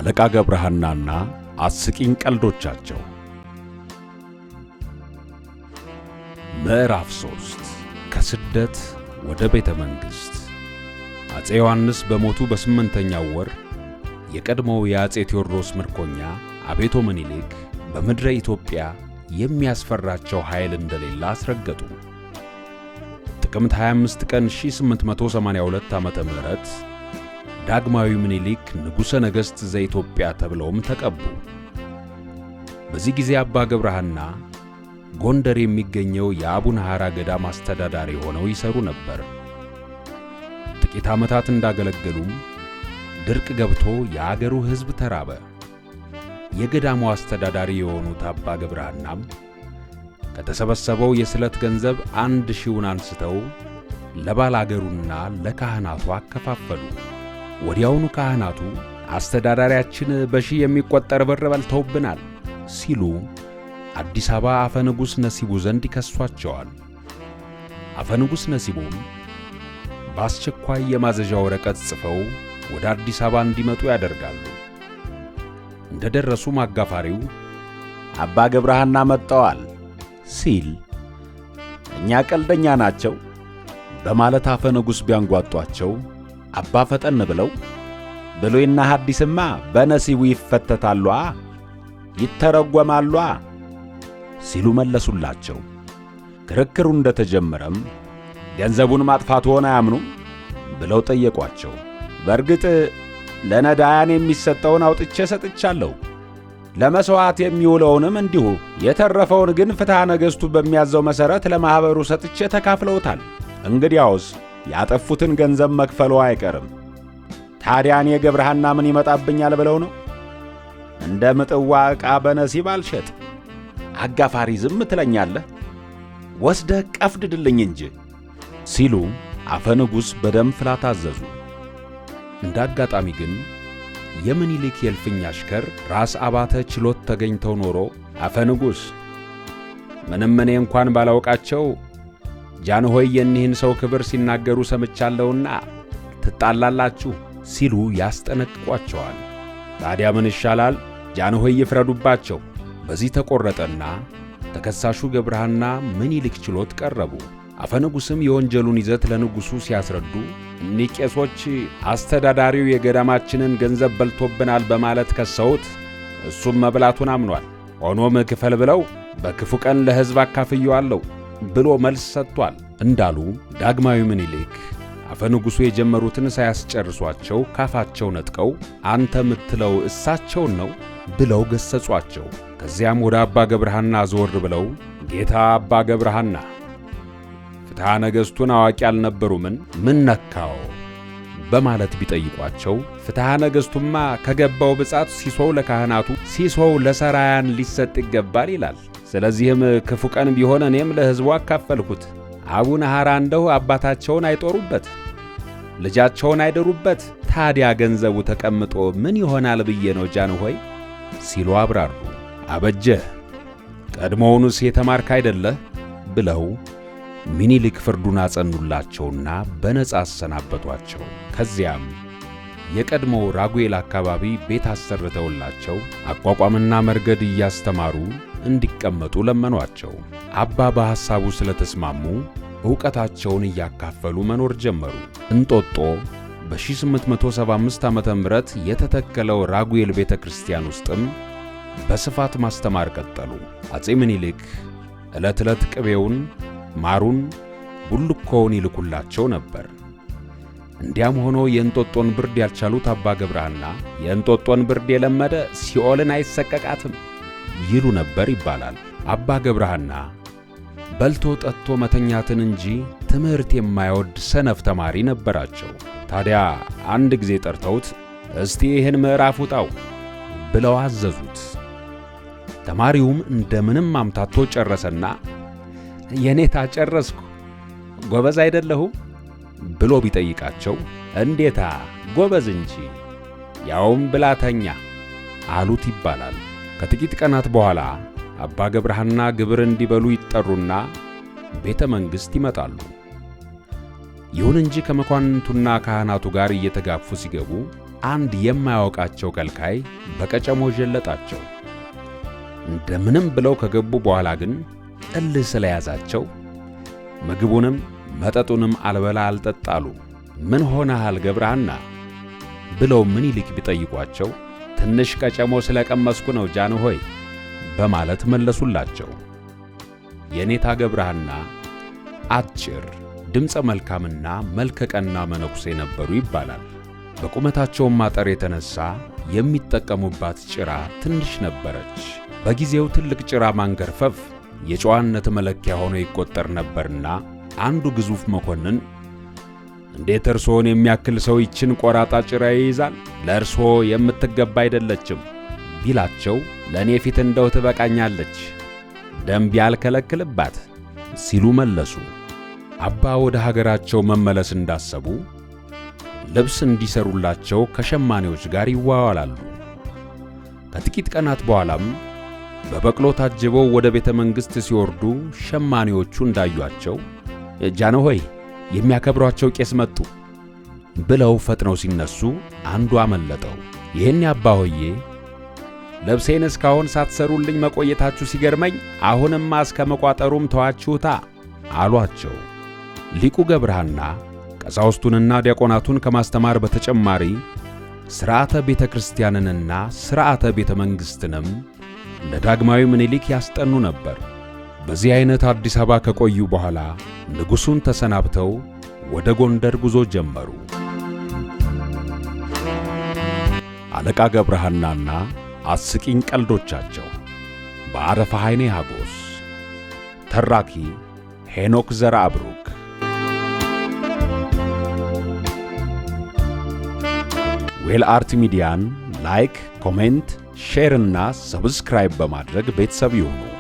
አለቃ ገብረሐናና አስቂኝ ቀልዶቻቸው። ምዕራፍ 3። ከስደት ወደ ቤተ መንግሥት። አፄ ዮሐንስ በሞቱ በስምንተኛው ወር የቀድሞው የአፄ ቴዎድሮስ ምርኮኛ አቤቶ ምኒልክ በምድረ ኢትዮጵያ የሚያስፈራቸው ኃይል እንደሌለ አስረገጡ። ጥቅምት 25 ቀን 1882 ዓመተ ምህረት ዳግማዊ ምኒልክ ንጉሠ ነገሥት ዘኢትዮጵያ ተብለውም ተቀቡ። በዚህ ጊዜ አባ ገብረሐና ጎንደር የሚገኘው የአቡነ ሐራ ገዳም አስተዳዳሪ ሆነው ይሰሩ ነበር። ጥቂት ዓመታት እንዳገለገሉም ድርቅ ገብቶ የአገሩ ሕዝብ ተራበ። የገዳሙ አስተዳዳሪ የሆኑት አባ ገብረሐናም ከተሰበሰበው የስለት ገንዘብ 1000ውን አንስተው ለባላገሩና ለካህናቱ አከፋፈሉ። ወዲያውኑ ካህናቱ አስተዳዳሪያችን በሺህ የሚቆጠር ብር በልተውብናል ሲሉ አዲስ አበባ አፈ ንጉሥ ነሲቡ ዘንድ ይከሷቸዋል። አፈ ንጉሥ ነሲቡም በአስቸኳይ የማዘዣ ወረቀት ጽፈው ወደ አዲስ አበባ እንዲመጡ ያደርጋሉ። እንደ ደረሱም አጋፋሪው አባ ገብረሐና መጥተዋል ሲል እኛ ቀልደኛ ናቸው በማለት አፈ ንጉሥ ቢያንጓጧቸው አባ ፈጠን ብለው ብሉይና ሐዲስማ በነሲቡ ይፈተታሉ፣ ይተረጎማሉ ሲሉ መለሱላቸው። ክርክሩ እንደተጀመረም ገንዘቡን ማጥፋትዎን አያምኑም ብለው ጠየቋቸው። በእርግጥ ለነዳያን የሚሰጠውን አውጥቼ ሰጥቻለሁ፣ ለመሥዋዕት የሚውለውንም እንዲሁ፣ የተረፈውን ግን ፍትሐ ነገሥቱ በሚያዘው መሠረት ለማኅበሩ ሰጥቼ ተካፍለውታል። እንግዲያውስ ያጠፉትን ገንዘብ መክፈሉ አይቀርም። ታዲያ እኔ ገብረሐና ምን ይመጣብኛል ብለው ነው? እንደ ምጥዋ ዕቃ በነሲብ አልሸጥ። አጋፋሪ ዝም ትለኛለህ? ወስደህ ቀፍድድልኝ እንጂ ሲሉ አፈ ንጉሥ በደም ፍላት አዘዙ። እንደ አጋጣሚ ግን የምኒልክ የእልፍኝ አሽከር ራስ አባተ ችሎት ተገኝተው ኖሮ አፈ ንጉሥ ምንም እኔ እንኳን ባላውቃቸው ጃንሆይ የኒህን ሰው ክብር ሲናገሩ ሰምቻለሁና ትጣላላችሁ ሲሉ ያስጠነቅቋቸዋል። ታዲያ ምን ይሻላል? ጃንሆይ ይፍረዱባቸው። በዚህ ተቆረጠና ተከሳሹ ገብረሐና ምኒልክ ችሎት ቀረቡ። አፈ ንጉሥም የወንጀሉን ይዘት ለንጉሡ ሲያስረዱ እኒህ ቄሶች አስተዳዳሪው የገዳማችንን ገንዘብ በልቶብናል በማለት ከሰውት፣ እሱም መብላቱን አምኗል። ሆኖም ክፈል ብለው በክፉ ቀን ለሕዝብ አካፍየዋለሁ ብሎ መልስ ሰጥቷል እንዳሉ ዳግማዊ ምኒልክ አፈ ንጉሡ የጀመሩትን ሳያስጨርሷቸው ካፋቸው ነጥቀው አንተ ምትለው እሳቸውን ነው ብለው ገሰጿቸው። ከዚያም ወደ አባ ገብረሐና ዘወር ብለው ጌታ አባ ገብረሐና ፍትሐ ነገሥቱን አዋቂ አልነበሩምን? ምን ነካው በማለት ቢጠይቋቸው ፍትሐ ነገሥቱማ ከገባው ብጻት ሲሶው ለካህናቱ ሲሶው ለሰራያን ሊሰጥ ይገባል ይላል። ስለዚህም ክፉ ቀን ቢሆን እኔም ለሕዝቡ አካፈልኩት። አቡነ ሐራ እንደው አባታቸውን አይጦሩበት፣ ልጃቸውን አይደሩበት። ታዲያ ገንዘቡ ተቀምጦ ምን ይሆናል ብዬ ነው ጃንሆይ ሲሉ አብራሩ። አበጀህ፣ ቀድሞውኑስ የተማርክ አይደለህ ብለው ሚኒሊክ ፍርዱን አጸኑላቸውና በነጻ አሰናበቷቸው። ከዚያም የቀድሞው ራጉኤል አካባቢ ቤት አሰርተውላቸው አቋቋምና መርገድ እያስተማሩ እንዲቀመጡ ለመኗቸው። አባ በሐሳቡ ስለተስማሙ ዕውቀታቸውን እያካፈሉ መኖር ጀመሩ። እንጦጦ በ1875 ዓመተ ምህረት የተተከለው ራጉኤል ቤተ ክርስቲያን ውስጥም በስፋት ማስተማር ቀጠሉ። አፄ ምኒልክ ዕለት ዕለት ቅቤውን፣ ማሩን፣ ቡልኮውን ይልኩላቸው ነበር። እንዲያም ሆኖ የእንጦጦን ብርድ ያልቻሉት አባ ገብረሐና የእንጦጦን ብርድ የለመደ ሲኦልን አይሰቀቃትም ይሉ ነበር ይባላል። አባ ገብረሐና በልቶ ጠጥቶ መተኛትን እንጂ ትምህርት የማይወድ ሰነፍ ተማሪ ነበራቸው። ታዲያ አንድ ጊዜ ጠርተውት እስቲ ይህን ምዕራፍ ውጣው ብለው አዘዙት። ተማሪውም እንደምንም አምታቶ ጨረሰና የኔታ ጨረስኩ፣ ጎበዝ አይደለሁም ብሎ ቢጠይቃቸው እንዴታ ጎበዝ እንጂ ያውም ብላተኛ አሉት ይባላል። ከጥቂት ቀናት በኋላ አባ ገብረሐና ግብር እንዲበሉ ይጠሩና ቤተ መንግሥት ይመጣሉ። ይሁን እንጂ ከመኳንንቱና ካህናቱ ጋር እየተጋፉ ሲገቡ አንድ የማያውቃቸው ከልካይ በቀጨሞ ዠለጣቸው። እንደምንም ብለው ከገቡ በኋላ ግን እልህ ስለያዛቸው ምግቡንም መጠጡንም አልበላ አልጠጣ አሉ። "ምን ሆነሃል ገብረሃና?" ብለው ምኒልክ ቢጠይቋቸው፣ "ትንሽ ቀጨሞ ስለቀመስኩ ነው ጃንሆይ" በማለት መለሱላቸው። የኔታ ገብረሃና አጭር፣ ድምፀ መልካምና መልከ ቀና መነኩሴ ነበሩ ይባላል። በቁመታቸው ማጠር የተነሳ የሚጠቀሙባት ጭራ ትንሽ ነበረች። በጊዜው ትልቅ ጭራ ማንገርፈፍ የጨዋነት መለኪያ ሆኖ ይቆጠር ነበርና አንዱ ግዙፍ መኮንን፣ "እንዴት እርስዎን የሚያክል ሰው ይችን ቆራጣ ጭራ ይይዛል? ለእርስዎ የምትገባ አይደለችም" ቢላቸው፣ "ለእኔ ፊት እንደው ትበቃኛለች፣ ደንብ ያልከለክልባት" ሲሉ መለሱ። አባ ወደ ሀገራቸው መመለስ እንዳሰቡ ልብስ እንዲሰሩላቸው ከሸማኔዎች ጋር ይዋዋላሉ። ከጥቂት ቀናት በኋላም በበቅሎ ታጅበው ወደ ቤተ መንግሥት ሲወርዱ ሸማኔዎቹ እንዳዩአቸው፣ "ጃንሆይ፣ የሚያከብሯቸው ቄስ መጡ" ብለው ፈጥነው ሲነሱ አንዱ አመለጠው። ይህን አባ ሆዬ፣ "ልብሴን እስካሁን ሳትሰሩልኝ መቆየታችሁ ሲገርመኝ፣ አሁንማ እስከ መቋጠሩም ተዋችሁታ" አሏቸው። ሊቁ ገብረሃና ቀሳውስቱንና ዲያቆናቱን ከማስተማር በተጨማሪ ሥርዓተ ቤተ ክርስቲያንንና ሥርዓተ ቤተ መንግሥትንም ለዳግማዊ ምኒልክ ያስጠኑ ነበር። በዚህ አይነት አዲስ አበባ ከቆዩ በኋላ ንጉሡን ተሰናብተው ወደ ጎንደር ጉዞ ጀመሩ። አለቃ ገብረሃናና አስቂኝ ቀልዶቻቸው በአረፋሃይኔ ሀጎስ፣ ተራኪ ሄኖክ ዘርአብሩክ። ዌል አርት ሚዲያን like፣ comment፣ share እና subscribe በማድረግ ቤተሰብ ይሁኑ።